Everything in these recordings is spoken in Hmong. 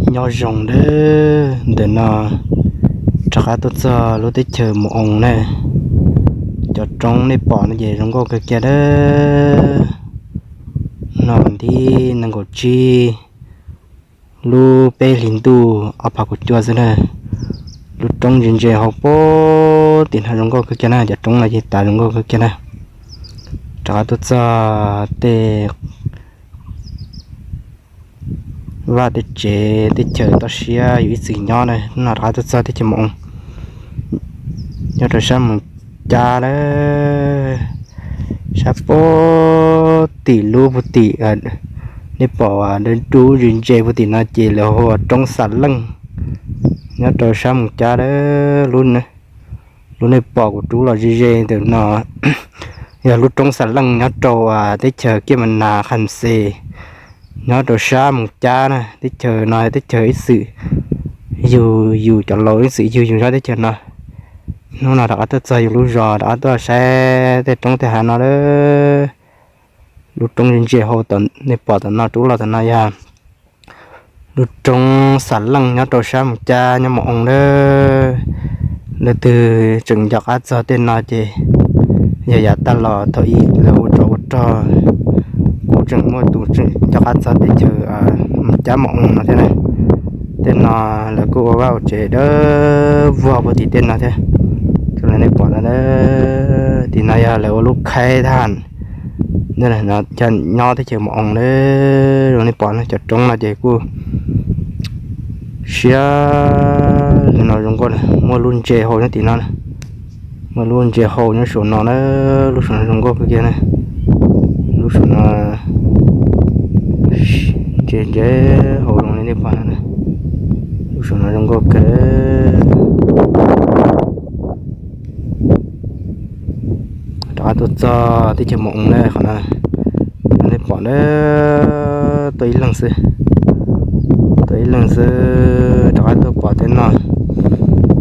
Nyob zoo dawb, ntawm no rov qab tuaj txog lub teb chaws Mus Oo na. Cov roob nej pom no ces zoo nkauj kawg kiag dawb. No nti nees nkaum tsib lub peb hlis ntuj ob phav kaum cuaj xwb na. Lub roob ntse ntse hauv puag tim no zoo nkauj kawg kiag na, cov roob no ces tas zoo nkauj kawg kiag na. Rov qab tuaj txog tej vaj tej tsev teb chaws toj siab yus ib txwm nyob na, no rov qab tuaj txog teb chaws Mus Oo. Nyob rau sab Moos Cab lawm, sab puag tim lub puag tim, nej pom dub ntse ntse puag tim no ces lawv hu ua roob Xam Leej. Nyob rau sab Moos Cab lawm, lub nej pom kuv rub los ze ze ntawm no yog lub roob Xam Leej nyob rau teb chaws Kiaj Mas Nas Kham Xes, nyob rau sab Moos Cab na. Teb chaws no teb chaws ib txwm yug yus cov laus ib txwm yug yus nyob teb chaws no. Hnub no rov qab tuaj txog yus lub zos, rov qab tuaj saib tej roob tej hav no lawm. Lub roob ntse ntse hauv nej pom tom no rub los tom no yog lub roob Xam Leej nyob rau sab Moos Cab nyob Mus Oo lawm. Leej twg tseem nco qab txog tej no ces yog yav tag los thaum ub lawv ua tsov ua rog, kuj tseem muaj tus tseem nco qab txog teb chaws Moos Cab Mus Oo no thiab na. Tej no lawv kuj ua vaj ua tsev dawb vog puag tim tej no thiab. Zoo li nej pom no, tim no yog lawv ua lub khaib thaj nyob teb chaws Mus Oo lawm. Zoo li nej pom no cov roob no ces kuj siab li no zoo nkauj na, muaj lub ntse hau nyob tim no na. Muaj lub ntse hau nyob saum no na, lub saum no zoo nkauj kawg kiag na. Lub saum no ntse ntse hau zoo li nej pom no, lub saum no zoo nkauj kawg. Rov qab tuaj txog teb chaws Mus Oo na, qhov no nej pom na, tuaj ib leeg xwb, tuaj ib leeg xwb rov qab tuaj pom tej no.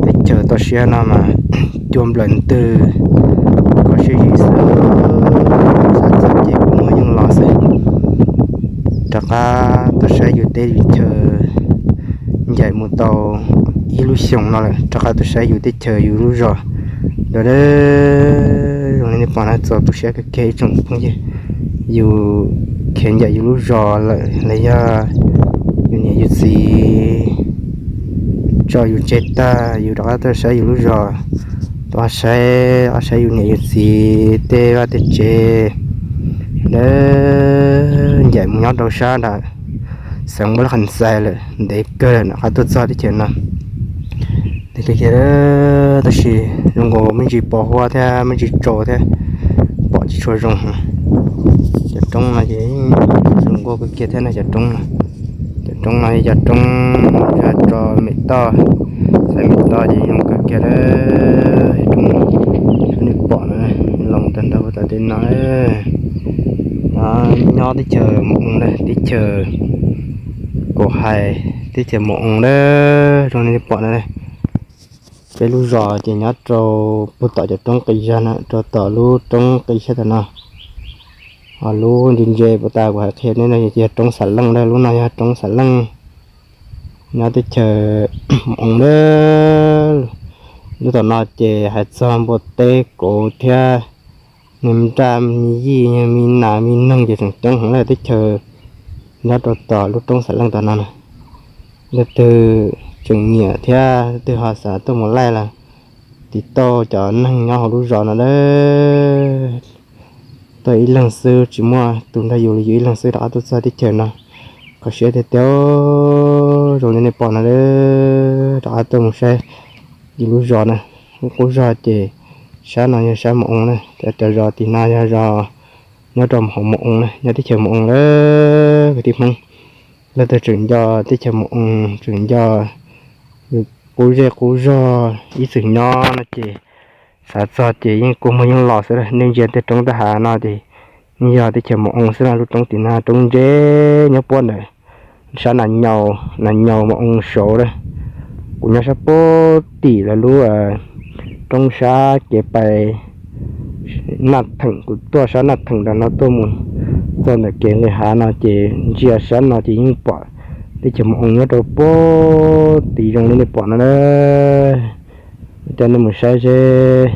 Teb chaws toj siab no mas cua nplawm ntws, kho siab zim xwb, xav txog ces kuv muag yeej los xwb. Rov qab tuaj saib yus teb yus chaw, ncaim mus tau ib lub xyoos no lawm rov qab tuaj saib yus teb chaws yus lub zos. Zoo li nej pom no txaus tu siab kawg kiag ib tsoom phooj ywg, yus khiav ncaim yus lub zos lawm los yog yus niam yus txiv tso yus tseg tag yus rov qab tuaj saib yus lub zos, tuaj saib, saib yus niam yus txiv tej vaj tej tsev. Lawv ncaim mus nyob rau sab nram xeev Npab Laj Kham Xais lawm, ntev kawg lawm rov qab tuaj txog teb chaws no. Ntev kawg kiag, tab sis zoo nkaus me ntsis pos huab thiab me ntsis tsaus thiab, pom tsis tshua zoo. Cov roob no ces zoo nkauj kawg kiag thiab na, cov roob no. Cov roob no yog cov roob yog tso mem toj, xaiv mem toj ces zoo kawg kiag lawm. Roob no nej pom na, los tag nrho puag tom tej no. Nyob teb chaws Mus Oo na, teb chaws Kaum Hais, teb chaws Mus Oo na, zoo li nej pom na. Peb lub zos ces nyob rau puag tom cov roob qis zog no, rau tom lub roob qis sab tom no. Ho lub ntse ntse puag ta kuv hais qhia nej no ces yog roob Xam Leej na, lub no yog roob Xam Leej nyob teb chaws Mus Oo na. Lub tom no ces hais txog npua teb kauv thiab me nraj me yij me nas me noog ces tseem coob heev na, teb chaws nyob rau tom lub roob Xam Leej tom no na. Leej twg tseem nyiam thiab leej twg ho xav tuaj mus laij los tiv tauj cov neeg nyob hauv lub zos no lawm. Tuaj ib leeg xwb tsis muaj tus nrog yus li, yus ib leeg xwb rov qab tuaj txog teb chaws no. Kho siab tiag tiag, zoo li nej pom no lawm, rov qab tuaj mus saib yus lub zos na. Lub qub zog ces sab no yog sab Mus Oo na, cov zos tim no yog zos nyob rau hauv Mus Oo na, nyob teb chaws Mus Oo lawm kwv tij Hmoob. Leej twg tseem nco teb chaws Mus Oo, tseem nco yus qub zej qub zog ib txwm nyob no ces xav txog ces yeej kua muag yeej los xwb. Nej ntsia tej roob tej hav no ces yeej yog teb chaws Mus Oo xwb na. Lub roob tim no roob ntse nyob puag ntawm sab Nas Nyaus, Nas Nyaus Mus Oo saud na. Kuv nyob sab puag tim lawv lub roob sab kev pais Naj Theem, kuv tuaj sab Naj Theem rau no tuaj mus txog ntawm kev nqis hav no ces ntsia sab no ces yeej pom Teb chaws Mus Oo nyob rau pem tid zoo li nej pom no na. Coj nej mus saib seb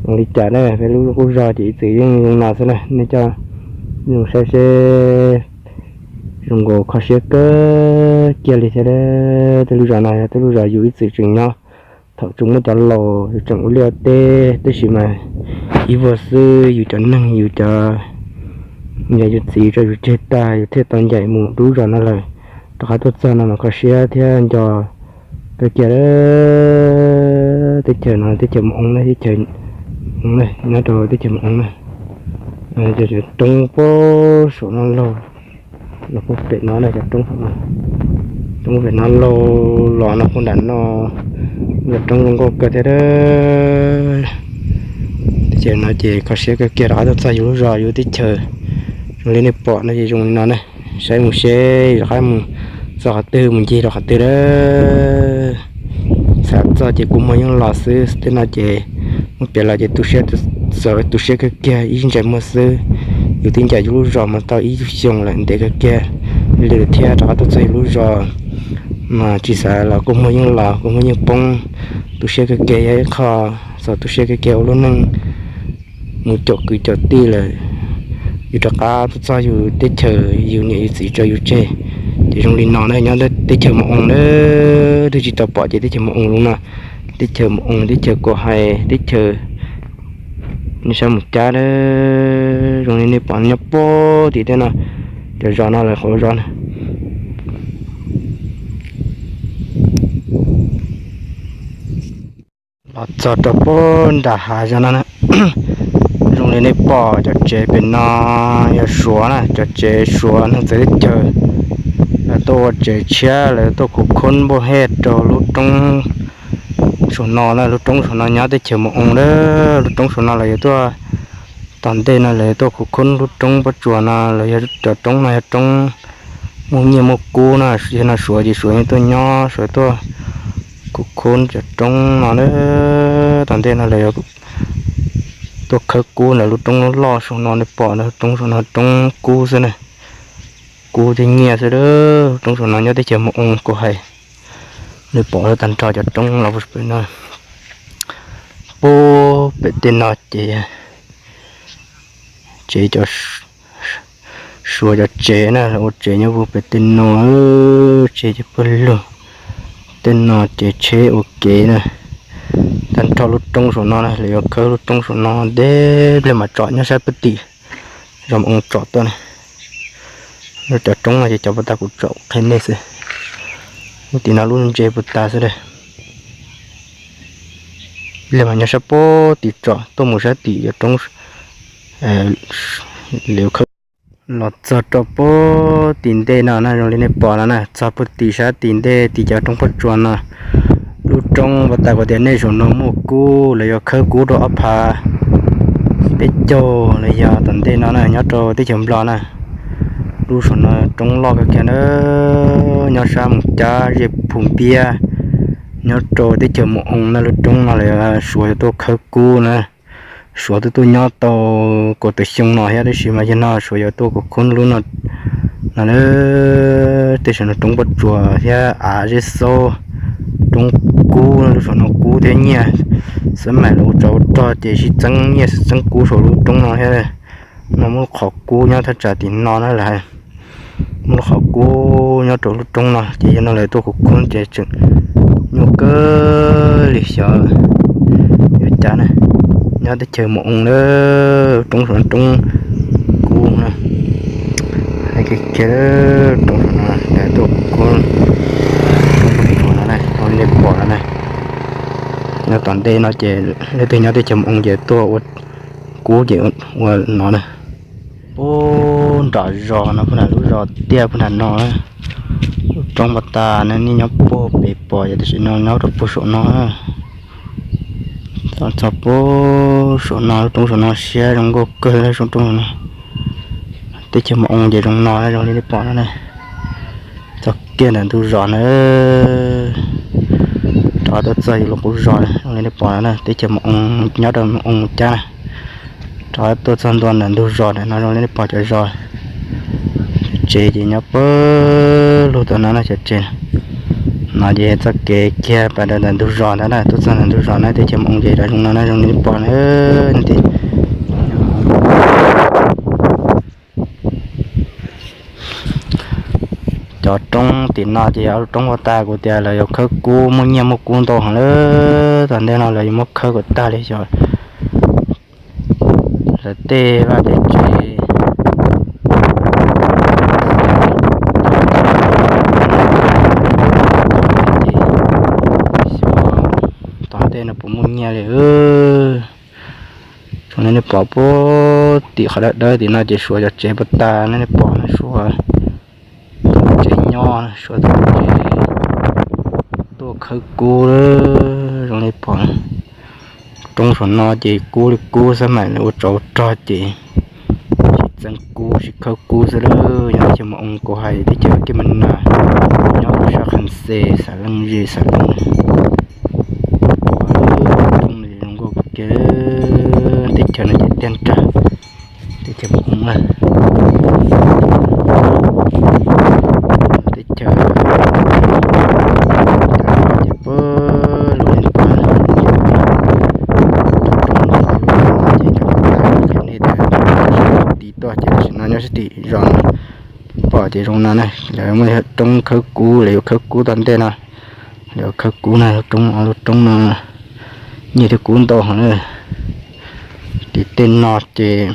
zoo li cas na, peb lub qub zog ces ib txwm yeej zoo no xwb na, nej coj nej mus saib seb zoo nkaus kho siab kawg kiag li thiab. Tej lub zos no yog tej lub zos yus ib txwm tseem nyob thaum tseem muaj cov laus yus tseem ua liaj ua teb, tab sis mas ib vuag xwb yus cov neeg yus cov niam yus txiv tso yus tseg tag yus thiaj tau ncaim mus lub zos no lawm. Rov qab tuaj txog no mas kho siab thiab nco kawg kiag. Teb chaws no teb chaws Mus Oo na, teb chaws Mus Oo na, nyob rau teb chaws Mus Oo na. Cov roob puag saum no laug, los puag pem no na, cov roob, roob pem no laug los no puag nram no, yog roob zoo nkauj kawg thiab. Teb chaws no ces kho siab kawg kiag, rov qab tuaj txog yus lub zos yus teb chaws. Zoo li nej pom no ces zoo li no na. Saib mus seb rov qab mus txog qhov twg mus ncig rau qhov twg lawm. Xav txog ces kua muag yeej los xwb, tej no ces muab piav los ces tu siab, txawm tu siab kawg kiag ib ntsais muag xwb. Yus twb ncaim yus lub zos mus tau ib xyoos lawm ntev kawg kiag li lawm thiab rov qab tuaj txog yus lub zos mas tsis xav los kua muag yeej los kua muag yeej poob. Tu siab kawg kiag, yog ib qho txog tu siab kawg kiag ua lub neej mus caum kwv caum tij lawm, yus rov qab tuaj txog yus teb chaws yus niam yus txiv tso yus tseg. Ces zoo li no na, nyob teb chaws Mus Oo na, twb tsis tau pom ces teb chaws Mus Oo zoo no. Teb chaws Mus Oo, teb chaws Kaus Hais, teb chaws, nej saib mus cab na, zoo li nej pom nyob puag tim tej no, cov zos no lawv qhov zos na. Los txog rau puag nram hav zoov no na, zoo li nej pom cov tsev pem no yog Suav na, cov tsev Suav neeg txawv teb chaws. Lawv tuaj ua tsev tshiab, lawv tuaj khuv khoob npauj hej rau lub roob saum no na, lub roob saum no nyob teb chaws Mus Oo na, lub roob saum no lawv yuav tuaj, tom ntej no lawv yuav tuaj khuv khoob lub roob pob tsuas no, lawv yog cov roob no yog roob muaj nyiaj muaj kub na, yog no Suav ces Suav yeej tuaj nyob, Suav tuaj khuv khoob cov roob no na, tom ntej no lawv yuav tuaj khawb kub ntawm lub roob loj saum no nej pom na, roob saum no roob kub xwb na, kub thiab nyiaj xwb a, roob saum no nyob teb chaws Mus Oo Kaus Hais. Nej pom tag nrho cov roob los puag pem no, puag pem tej no ces tsev cov Suav cov tsev na, lawv ua tsev nyob puag pem tej no, tsev cov pawg lug, tej no ces tsheb ua ke na. Tag nrho lub roob saum no na, lawv yuav khawb lub roob saum no, deb pliag mam tsom nyob sab puag tim zos Mus Oo tsom tuaj na. Lub cov roob no ces cov puag ta kuv tsom qhia nej xwb, lub tim no lub ntse puag ta xwb a. Pliag mas nyob sab puag tim tsom tuaj mus sab tim cov roob, lawv khawb. Los txog rau puag tim ntej no na, zoo li nej pom no na, txog puag tim sab tim ntej tim cov roob pob tsuas no. Lub roob puag ta kuv tias nej saum no muaj kub, lawv yuav khawb kub rau ob phav peb caug los yog tom ntej no na, nyob rau teb chaws Nplog na. Lub saum no roob loj kawg kiag na, nyob sab mus cab zej Phum Npiab, nyob rau teb chaws Mus Oo na. Lub roob no lawv Suav yuav tuaj khawb kub na. Suav twb tuaj nyob tau kaum tawm xyoo no thiab, tab sis mas yog no Suav yuav tuaj khuv khoob lub no no na. Tej saum no roob pob tsuas thiab av zeb xaub, roob kub, lub saum no kub thiab nyiaj. Xab maim los ua tsov ua rog ces sib txeeb nyiaj sib txeeb kub saum lub roob no thiab. No muaj lub qhov kub nyob thaj tsam tim no na lawm. Muaj lub qhov kub nyob rau lub roob no ces yog no lawv tuaj khuv khoob ces tseem nyuaj kawg li xyov yuav cas na. Nyob teb chaws Mus Oo na, roob saum no roob kub na. Hais kiag kiag roob saum no lawv tuaj khuv khoob, roob pob tsuas no na, nej pom no na. Nyob tom ntej no ces leej twg nyob teb chaws Mus Oo ces tuaj ua kub ces ua no na. Puag nram zos no, puag nram lub zos tiaj puag nram no na, lub roob puag ta na, nej nyob puag pem pom yog tam sim no nyob rau puag saum no. Txog puag saum no, lub roob saum no siab zoo nkauj kawg, lub roob no. Teb chaws Mus Oo ces zoo no, zoo li nej pom no na. Txog kiag ntawm ntug zos na, rov tuaj txog yus lub qub zos na, zoo li nej pom no na, teb chaws Mus Oo, nyob rau Mus Oo cab na. Rov tuaj txog ntua ntawm ntug zos ntawm no, zoo li nej pom cov zos, cov Tsev ces nyob pem lug tom no na, cov tsev no ces txoj kev kiag pas rau ntawm ntug zos ntawd na, tuaj txog ntawm ntug zos na, teb chaws Mus Oo ces zoo no na, zoo li pom na, cov roob tim no ces yog lub roob ua tag, kuv tias lawv yuav khawb kub, muaj nyiaj muaj kub ntau heev lawm, tom ntej no lawv yuav muab khawb kom tag li xyov. Lawv tej vaj tej tsev ces xyov tom ntej no puas muaj nyiaj li. Tsoom nej pom puag tim qhov dawb dawb tim no ces suav cov tsev puag ta, nej pom no suav tsev nyob, suav tsev tuaj khawb kub, zoo li pom. Roob saum no ces kub li kub xwb, mam li ua tsov rog ces sib txeeb kub sib khawb kub xwb lawm. Nyob teb chaws Mus Oo kuv hais teb chaws Kis Mas Nas, nyob rau sab Kham Xes, xav Leej Zes, xav Leej, pom zoo nkauj kiag, teb chaws no ces tiag nrag, teb chaws Mus Oo na, teb chaws ces puag lub li pom, ces cov tiv tuaj ces tam sim no nyob sab tim zos no, pom ces zoo no na, lawv muaj roob khawb kub, lawv yuav khawb kub tom ntej no, lawv yuav khawb kub na, lub roob, lub roob no nyiaj thiab kub ntau heev na. Tim tej no ces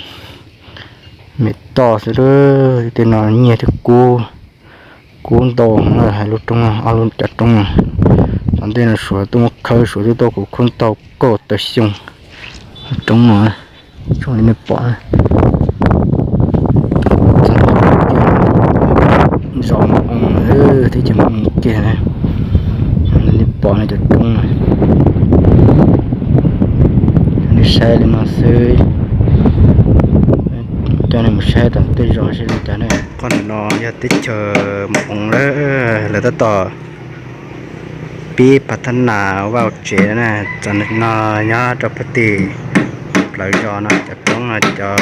me toj xwb, tej no nyiaj thiab kub, kub ntau heev na, hais lub roob no, ob lub cov roob no. Tom ntej no suav tuaj muab khawb, suav twb tuaj kuv khub tau kaum tawm xyoo. Lub roob no zoo li nej pom, zos Mus Oo, teb chaws Mus Oo kiag na. Nej pom no cov roob no, nej saib li no xwb, coj nej mus saib tom tej zos seb li cas na. Qhov ntawm no yog teb chaws Mus Oo lawm, lawv tab tom pib phav thab nas ua vaj ua tsev na. Txog no nyob rau puag tim plawv zos no, cov roob no cov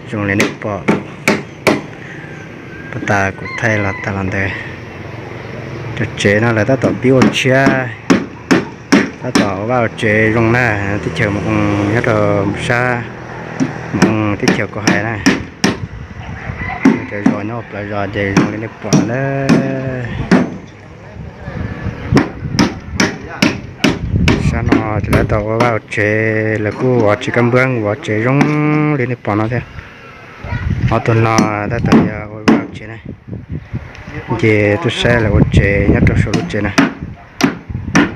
zoo li nej pom. Puag ta kuv thaij los tas los ntawd, cov tsev no lawv tab tom pib ua tshiab, tab tom ua vaj ua tsev zoo na. Teb chaws Mus Oo nyob rau sab Mus Oo teb chaws kuv hais na. Cov zos nyob ua plawv zos ces zoo li nej pom na. Sab no ces lawv tab tom ua vaj ua tsev, lawv kuj vov tsev kab npuab vov tsev zoo li nej pom no thiab. Ob tug no tab tom yog ua vaj ua tsev na. Ces tuaj saib lawv ua tsev nyob rau saum lub tsev na.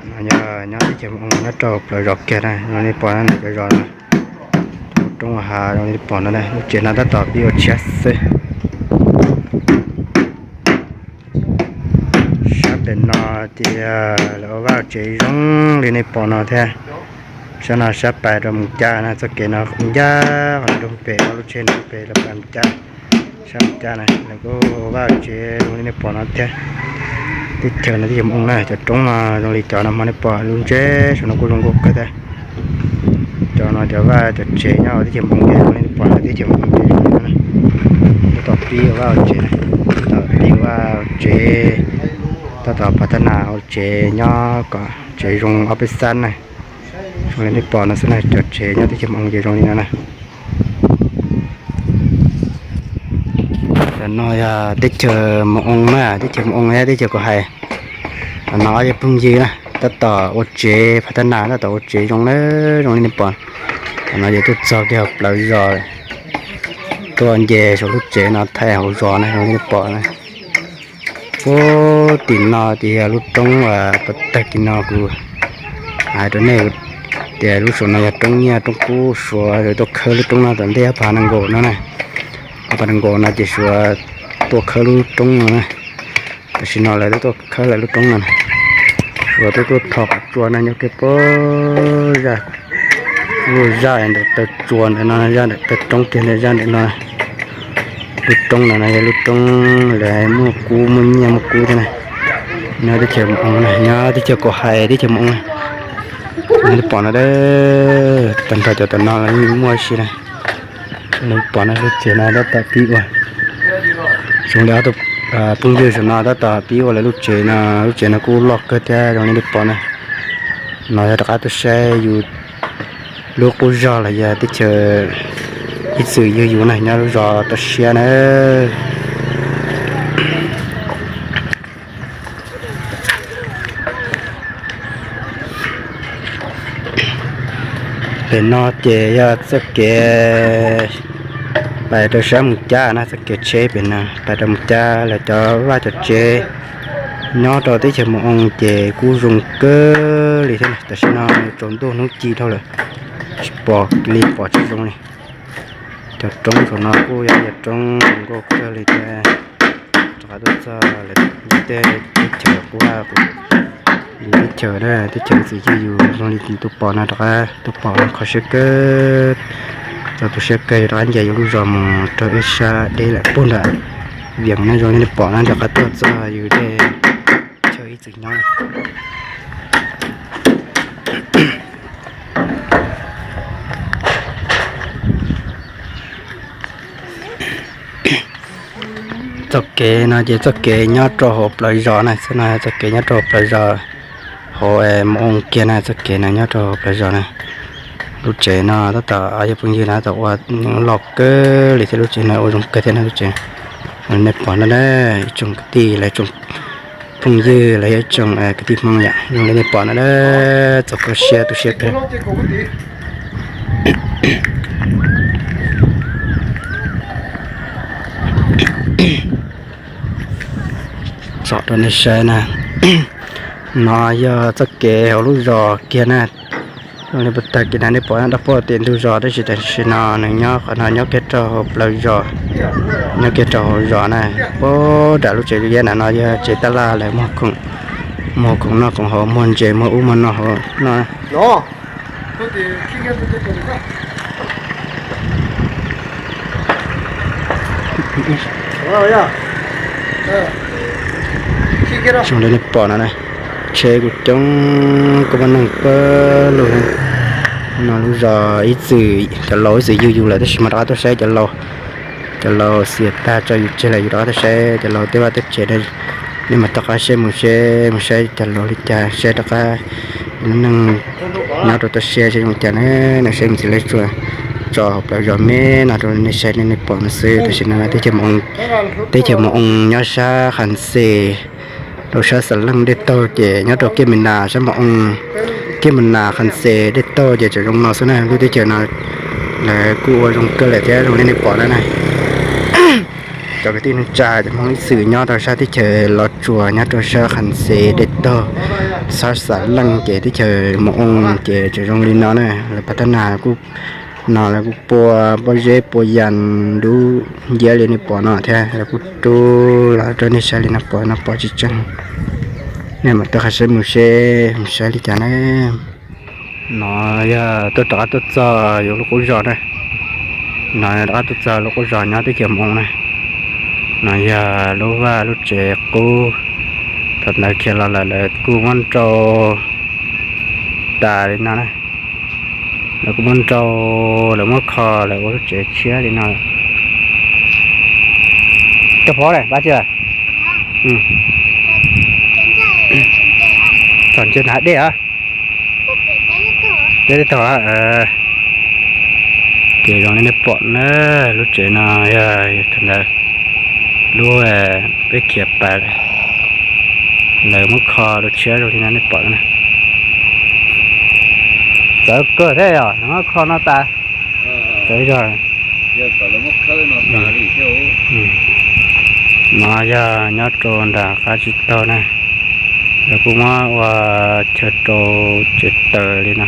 No yog nyob teb chaws Mus Oo nyob rau plawv zos kiag na, zoo li nej pom na, cov zos no, roob hav zoo li nej pom no, lub tsev no tab tom pib ua tshiab xwb. Sab pem no ces lawv ua vaj ua tsev zoo li nej pom no thiab. Sab no sab pais rau Moos Cab na, txoj kev no ncaj qhov no rau pem, lub tsheb no pem rau pem Moos Cab. Sab Moos Cab na lawv kuj ua vaj ua tsev zoo li nej pom no thiab. Teb chaws no teb chaws Mus Oo na, cov roob no zoo li cov no hmo nej pom lub ntseb saum no kuj zoo nkauj kawg thiab. Cov no cov vaj cov tsev nyob teb chaws Mus Oo ces zoo li nej pom na, teb chaws Mus Oo ces zoo li no na. Tab tom pib ua vaj ua tsev na, tab tom pib ua vaj ua tsev, tab tom phav thab nas ua tsev nyob kom tsev zoo ob peb xab na. Zoo li nej pom no xwb na, cov tsev nyob teb chaws Mus Oo ces zoo li no na. Tam no yog teb chaws Mus Oo na, teb chaws Mus Oo thiab teb chaws kuv hais. Tam no ob phooj ywg na tab tom ua tsev phav thab nas, tab tom ua tsev zoo na, zoo li nej pom. Tam no ces tuaj txog kiag hauv plawv zos, tuaj nce saum lub tsev no thaij hauv zos na, zoo li nej pom na. Puag tim no ces yog lub roob uas puag tag kis no kuv hais rau nej tias lub saum no yog roob nyiaj roob kub, suav tuaj khawb lub roob no tom ntej ob phav nees nkaum no na. Ob phav nees nkaum no ces suav tuaj khawb lub roob no na. Tam sim no lawv twb tuaj khawb lawv lub roob no na. Suav twb tuaj thov qhov tsua na, nyob kiag puag zaj, lub zaj ntawm taw tsua ntawm no, zaj ntawm taw roob kiag ntawm zaj ntawm no. Lub roob no no yog lub roob lawv muaj kub muaj nyiaj muaj kub thiab na. Nyob teb chaws Mus Oo na, nyob teb chaws kuv hais teb chaws Mus Oo na. Nyob li pom no, tag nrho cov tom no los yeej muaj si na. Li pom no lub tsev no tab tom pib ua, Zoo li ob tug phooj ywg saum no tab tom pib ua lawv lub tsev no, lub tsev no kuj loj kawg thiab zoo li nej pom na. No yog rov qab tuaj saib yus lub qub zog los yog teb chaws ib txwm yug yus na, nyob lub zos toj siab na. Pem no ces yog txoj kev pais rau sab Moos Cab na, txoj kev tsheb pem no pais rau Moos Cab. Lawv cov vaj cov tsev nyob rau teb chaws Moos Oo ces kuj zoo kawg li thiab. Tam sim no tsaus ntuj hnub ci dhau lawm, tsis pom li, pom tsis zoo li. Cov roob saum no kuj yog cov roob zoo nkauj kawg li thiab. Rov qab tuaj txog lawv tej teb chaws quaj, yus teb chaws na, teb chaws ib txwm yug yus zoo li tus pom no, rov qab tus pom no kho siab kawg, txaus tu siab kawg, rov qab nce yuav lub zos mus rau ib sab deb lawm puag nram Vias na, zoo li nej pom na, rov qab tuaj txog yus tej chaw ib txwm nyob. Txoj kev no ces txoj kev nyob rau hauv plawv zos na, txoj no txoj kev nyob rau hauv plawv zos, hauv Moos Oo kiag na, txoj kev no nyob rau hauv plawv zos na. Lub tsev no tab tom yog phooj ywg na tab tom ua loj kawg li thiab, lub tsev no ua zoo kawg thiab na lub tsev. Nej pom no na, ib tsoom kwv tij los tsoom phooj ywg los yog ib tsoom kwv tij Hmoob yom, zoo li nej pom no na, txaus kho siab tu siab kawg. Tsom rau nej saib na, no yog txoj kev hauv lub zos kiag na. Zoo li puag ta kiag na nej pom dab poj tim ntug zos tab sis tam sim no nws nyob qhov no nyob kiag rau hauv plawv zos, nyob kiag rau hauv zos na. Puag nram lub tsev liab na no yog tsev tab laj lawv muag khoom, muag khoom noj khoom haus, muag ntses muag ub muag no hauv no. Zoo li nej pom no na, tsheb kuj coob, kuj muaj neeg pawg lug. No lub zos ib txwm cov laus ib txwm yug yus lawm tab sis mas rov qab tuaj saib cov laus, cov laus xiam tag tso yus tseg lawm yus rov qab tuaj saib cov laus tej vaj tej tsev na. Nej mam rov qab saib mus seb mus saib cov laus li cas, saib rov qab neeg nyob rau toj siab seb zoo li cas na, nej saib mus txiv lej tsuas tso hauv plawv zos me no rau nej saib nej pom no xwb. Tam sim no teb chaws Moos Oo nyob sab Khas Xes, rau sab Xam Leej dej taug ces nyob rau Kiab Mes Nas sab Moos Oo, Kiab Mes Nas Khas Xes dej taug ces tseem zoo no xwb na. Lub teb chaws no lawv kuj ua zoo kawg lawm thiab zoo li nej pom no na. Cov kwv tij neej tsa cov Hmoob ib txwm nyob rau sab teb chaws Los Tsuas nyob rau sab Khas Xes dej taug, sab Xam Leej ces teb chaws Moos Oo ces tseem zoo li no na. Lawv pas tab nas kuj, no lawv kuj pua pob zeb pua yas dub nciab li nej pom no thiab, lawv kuj rub los rau nej saib li no pom no pom tsis tseeb. Nej mam tuaj qhov saib mus seb mus saib li cas na. No yog tuaj rov qab tuaj txog yus lub qub zos na. No yog rov qab tuaj txog lub qub zos nyob teb chaws Moos na. No yog lub vaj lub tsev qub, thaum ntawd khiav los lawm lawv kuj muab nrau tas li no na. Lawv kuj muab nrau, lawv muab kho lawv ua lub tsev tshiab li no. Koj phob lawm pab tsi lawm? Txog ntshe na dej a. Dej teb tog. Ces zoo li nej pom na, lub tsev no yog thaum ntawd lub peb khiav pas lawm, lawv muab kho lub tshiab zoo li no nej pom na. Txawv kawg thiab yog lawv muab kho no tas. Txawv zog. No yog nyob rau nram qab tsib taug na, lawv kuj muab ua chaw rau tsev taws li no.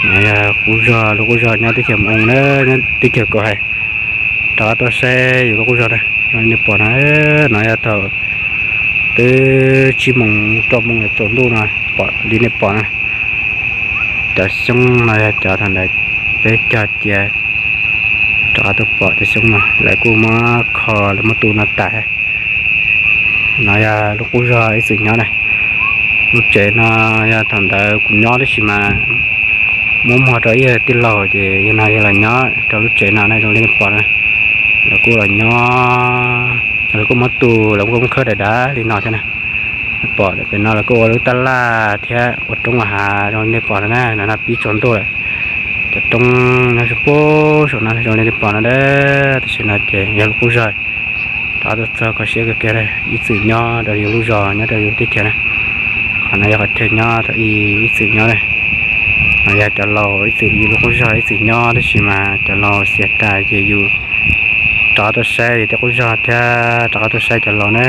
No yog qub zog, lub qub zog nyob teb chaws Moos na, nyob teb chaws Kaum Hais. Rov qab tuaj saib yus lub qub zog na, nej pom na, no yog thaum twb tsib moos rau moos yuav tsaus ntuj no, pom li nej pom na. Cov xyoob no yog cov thaum ntawd peb cog cia, rov qab tuaj pom cov xyoob no lawv kuj muab kho lawv muab tu no tas. No yog lub qub zog ib txwm nyob na. Lub tsev no yog thaum ntawd kuv nyob tab sis mas muab muag rau ib tij laug ces yog no yog los nyob rau lub tsev no na, zoo li nej pom na. Lawv kuj los nyob Lawv kuj muab tu, lawv kuj muab khawb dav dav li no thiab na. Pom pem no lawv kuj ua lub tab laj thiab ua roob ua hav zoo li nej pom no na, no no pib tsaus ntuj lawm. Cov roob nyob saum pem saum no zoo li nej pom no na. Tam sim no ces yog lub qub zog rov qab tuaj txog, kho siab kawg kiag, ib txwm nyob rau yus lub zos nyob rau yus teb chaws na. Qhov no yog qhov chaw nyob thaum ub ib txwm nyob na. No yog cov laus ib txwm yus lub qub zog ib txwm nyob, tab sis mas cov laus xiam tas ces yus rov qab tuaj saib yus tej qub zog thiab rov qab tuaj saib cov laus na.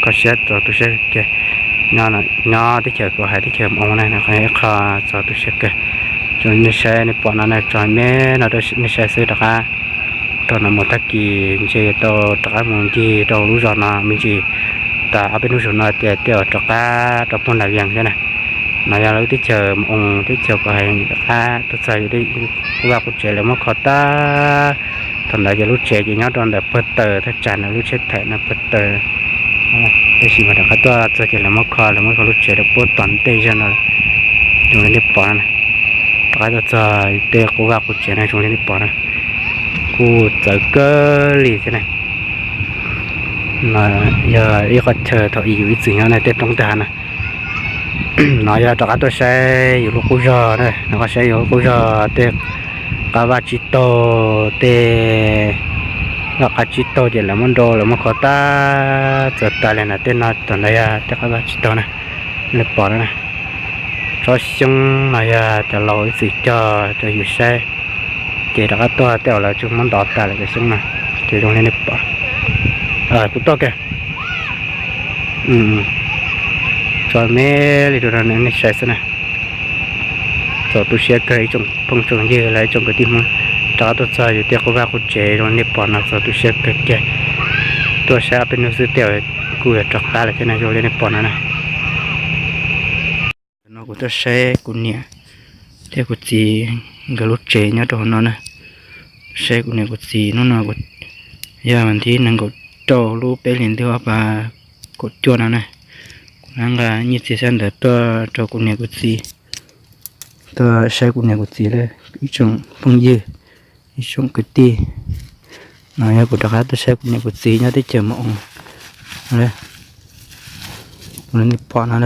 Kho siab txaus tu siab kawg kiag. Nyob teb chaws kuv hais teb chaws Moo na, qhov no ib qho txaus tu siab kawg. Zoo li nej saib nej pom no na, tso me no rau nej saib xwb, rov qab rau no mus tag kis ntshe tau rov qab mus ncig rau lub zos no me ntsis. Tas ob peb hnub saum no ces tej zaum rov qab rau puag Nas Vees thiab na. No yog lub teb chaws Moo, teb chaws kuv hais rov qab tuaj txog yus tej qub vaj qub tsev lawv muab kho tag. Thaum ntawd ces lub tsev ces nyob rau ntawm pawg taws thaj tsam ntawd, lub tsheb thaum no pawg taws. Tab sis mas rov qab tuaj txog ces lawv muab kho, lawv muab kho lub tsev rau puag tom ntej zog no. Zoo li nej pom no, rov qab tuaj txog yus tej qub vaj qub tsev na, zoo li nej pom na, kuj txawv kawg li thiab na. No yog ib qho chaw thaum ub yus ib txwm nyob na, tej roob tag na. No yog rov qab tuaj saib yus lub qub zog na, rov qab saib yus lub qub zog, tej qab vaj tsib taug, tej qab tsib taug ces lawv muab nrau lawv muab kho tag txawv tas li na. Tej no thaum ntawd yog tej qab vaj tsib taug na, nej pom no na. Tsob xyoob no yog cov laus ib txwm cog rau yus saib, ces rov qab tuaj tej zaum lawv tsuas muab ntov tas lawm cov xyoob no. Ces zoo li nej pom, kuv tuaj kiag, tso me li rau nej saib xwb na. Txaus tu siab kawg ib tsoom phooj tsoom ywg los ib tsoom kwv tij Hmoob, rov qab tuaj txog yus tej qub vaj qub tsev zoo li nej pom no, txaus tu siab kawg kiag. Tuaj saib ob peb hnub xwb tej zaum kuj yuav rov qab lawm thiab na, zoo li nej pom no na. No kuv tuaj saib kuv niam thiab kuv txiv nkawd lub tsev nyob rau hauv no na. Saib kuv niam kuv txiv hnub no yog vas thib nees nkaum rau lub peb hlis ntuj ob phav kaum cuaj no na. Kuv rov nqa nyiaj txiag xyab ntawv tuaj rau kuv niam kuv txiv, tuaj saib kuv niam kuv txiv lawm ib tsoom phooj ywg, ib tsoom kwv tij. No yog kuv rov qab tuaj saib kuv niam kuv txiv nyob teb chaws Moo. Kuv li nej pom no,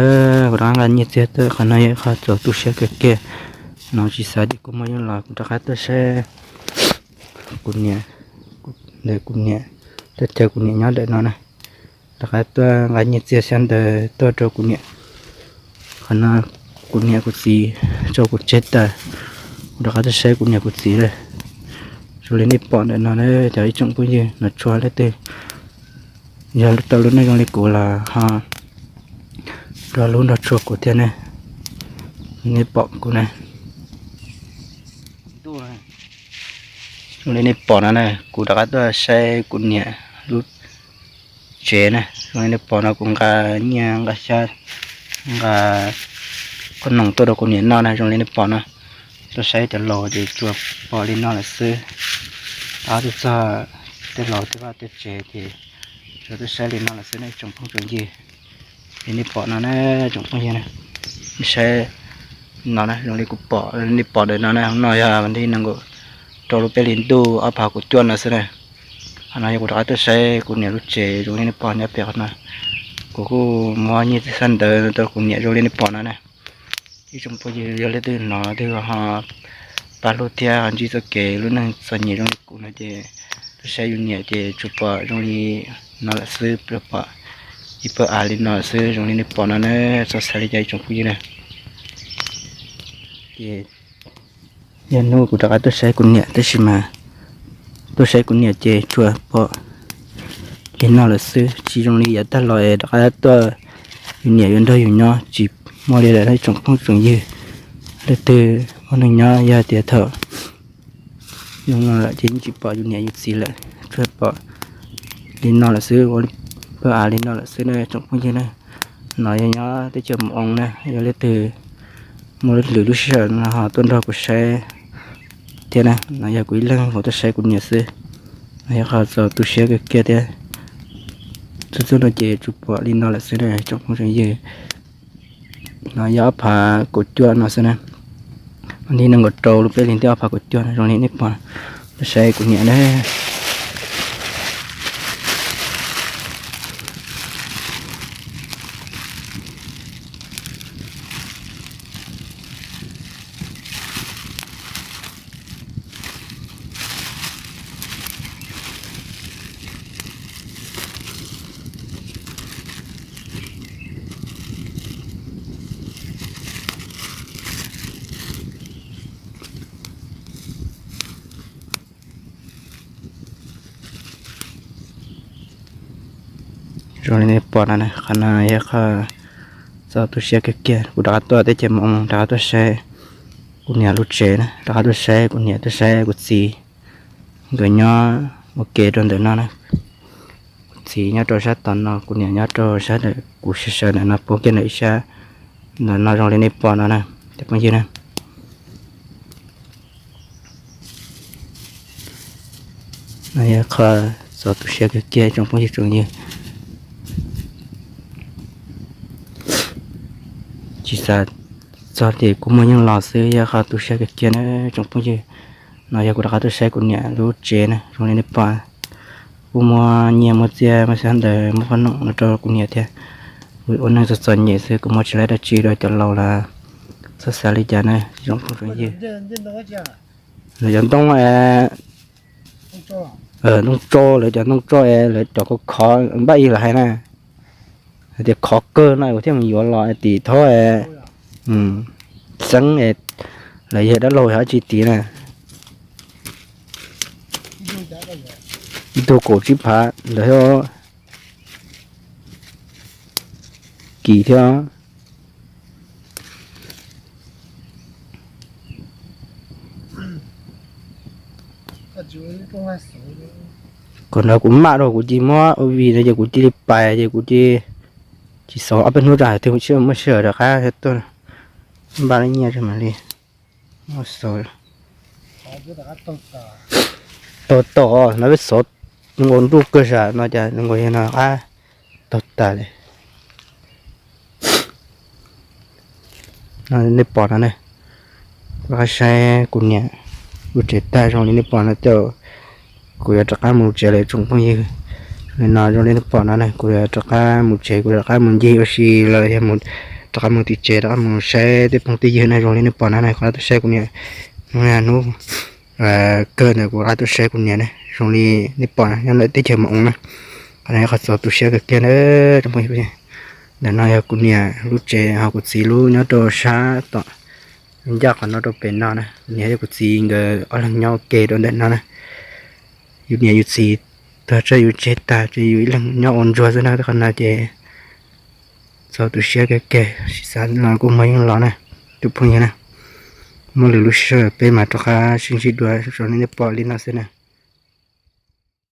kuv rov qab nqa nyiaj txiag tuaj, qhov no yog qhov txaus tu siab kawg kiag. No tsis xav tias kuv muaj yeej los kuv rov qab tuaj saib kuv niam, ntawm kuv niam, tuaj caw kuv niam nyob ntawm no na. Rov qab tuaj nqa nyiaj txiag xyab ntawv tuaj rau kuv niam. Qhov no kuv niam kuv txiv tso kuv tseg tas, kuv rov qab tuaj saib kuv niam kuv txiv lawm. Zoo li nej pom ntawm no na cov ib tsoom phooj ywg, nrog tshua leej twg, yog tau lub neej zoo li kuv los ho nrog lub nrog tshua kuv thiab ne. Nej pom kuv na. Zoo li nej pom no na, kuv rov qab tuaj saib kuv niam lub tsev na. Zoo li nej pom no kuv nqa nyiaj nqa xyab, nqa qhob noom tuaj rau kuv niam noj na. Zoo li nej pom no, tuaj saib cov laus ces tsuas pom li no lawm xwb. Rov qab tuaj txog tej laus tej vaj tej tsev ces tsuas tuaj saib li no lawm xwb na tsoom phooj tsoom ywg. Li nej pom no na tsoom phooj ywg na, saib no na, zoo li kuv pom, nej pom ntawm no na, no yog vas thib nees nkaum rau lub peb hlis ntuj ob phav kaum cuaj no xwb na. Qhov no yog kuv rov qab tuaj saib kuv niam lub tsev zoo li nej pom nyob pem qhov no. Kuv kuj muab nyiaj txiag xyab ntawv rau kuv niam zoo li nej pom no na. Ib tsoom phooj ywg yog leej twg hnov twg ho pab hlub thiab ho ntsib txoj kev lub neej txom nyem zoo li kuv no ces tuaj saib yus niam ces tsuas pom zoo li no lawm xwb, pom ib pawg av li no lawm xwb zoo li nej pom no na. Txhob xav li cas ib tsoom phooj ywg na. Ces yog hnub kuv rov qab tuaj saib kuv niam tab sis mas tuaj saib kuv niam ces tsuas pom li no lawm xwb, tsis zoo li yav tag los es rov qab tuaj yus niam yuav nrog yus nyob, tsis muaj li lawm ib tsoom phooj tsoom ywg. Leej twg muaj neeg nyob yog tias thaum zoo no lawm ces yeej tsis pom yus niam yus txiv lawm, tsuas pom li no lawm xwb, ua pawg av li no lawm xwb na tsoom phooj ywg na. No yog nyob teb chaws Moo Oos na, yog leej twg muaj lwm lub sij hawm no ho tuaj nrog kuv saib thiab na. No yog kuv ib leeg kuv tuaj saib kuv niam xwb, no yog qhov txaus tu siab kawg kiag thiab. Txhua txhua no ces tsuas pom li no lawm xwb na tsoom phooj tsoom ywg. No yog ob phav kaum cuaj no xwb na. Vas thib nees nkaum rau lub peb hlis ntuj ob phav kaum cuaj no zoo li nej pom, tuaj saib kuv niam na. Li nej pom no na, qhov no yog qhov txaus tu siab kawg kiag. Kuv rov qab tuaj teb chaws Moos, rov qab tuaj saib kuv niam lub tsev na, rov qab tuaj saib kuv niam, tuaj saib kuv txiv nkawd nyob ua ke rau ntawm no na. Kuv txiv nyob rau sab tom no, kuv niam nyob rau sab ntawm kuv sawv sawv ntawm no, puag kiag ntawm ib sab ntawm no zoo li nej pom no na, cov phooj ywg na. No yog qhov txaus tu siab kawg kiag tsoom phooj ywg tsoom ywg. Tsis xav txog tias kuv muaj yeej los xwb, yog qhov tu siab kawg kiag na tsoom phooj ywg. No yog kuv rov qab tuaj saib kuv niam lub tsev na, zoo li nej pom. Kuj muaj nyiaj muaj txiaj muaj xyab ntawv muaj qhob noom no rau kuv niam thiab. Kuv ua neej txom txom nyem xwb, kuv muab tsis laib dab tsi rau cov laus los txhob xav li cas na tsoom phooj tsoom ywg. Lawv cov ntoo, ntoo tso, lawv cov ntoo tso es lawv cov khov khov npaj ib los hais na, hais tias khov kawg no kuv thiaj mus yuav los tim thob xeeb, lawv yog dab laug yog dab tsi tid na. Ib tug kaum tsib phav ntawd thiab, kim thiab. Qhov no kuv maj rau kuv cia li muab ua vim no ces kuv cia li pais ces kuv cia li tsis xauv ob peb hnub rau hais twg muaj sij hawm rov qab tuaj npaj nyiaj rau mam li xauv. Taug tom no peb xauv zoo nkaus nruj kawg sas no cas zoo nkaus yog no qab taug tas li. Nej pom no ne, rov qab saib kuv niam lub tsev tag zoo li nej pom no ces kuv yuav rov qab mus tsev lawm tsoom phooj ywg. Li no zoo li nej pom no ne, kuv yuav rov qab mus tsev, kuv yuav rov qab mus ncig ua si los yog rov qab mus tim tsev, rov qab mus saib tej phooj tej ywg no zoo li nej pom no ne, kuv rov qab tuaj saib kuv niam hnub kawg ntawd kuv rov qab tuaj saib kuv niam ne, zoo li nej pom no nyob ntawm teb chaws Moos na. Qhov no yog qhov txaus tu siab kawg kiag na tsoom phooj ywg. Ntawm no yog kuv niam lub tsev ho kuv txiv lub nyob rau sab tom ncaj qhov no rau pem no na. Kuv niam thiab kuv txiv nkawd ob leeg nyob ua ke rau ntawm no na. Yus niam yus txiv tuag tseg yus tsev tag ces yus ib leeg nyob ua ntsuag xwb na. Qhov no ces txaus tu siab kawg kiag, tsis xav los kuj muaj yeej los na tsoom phooj ywg na. Muaj lwm lub sij hawm peb mam rov qab sib ntsib dua zoo li nej pom li no xwb na.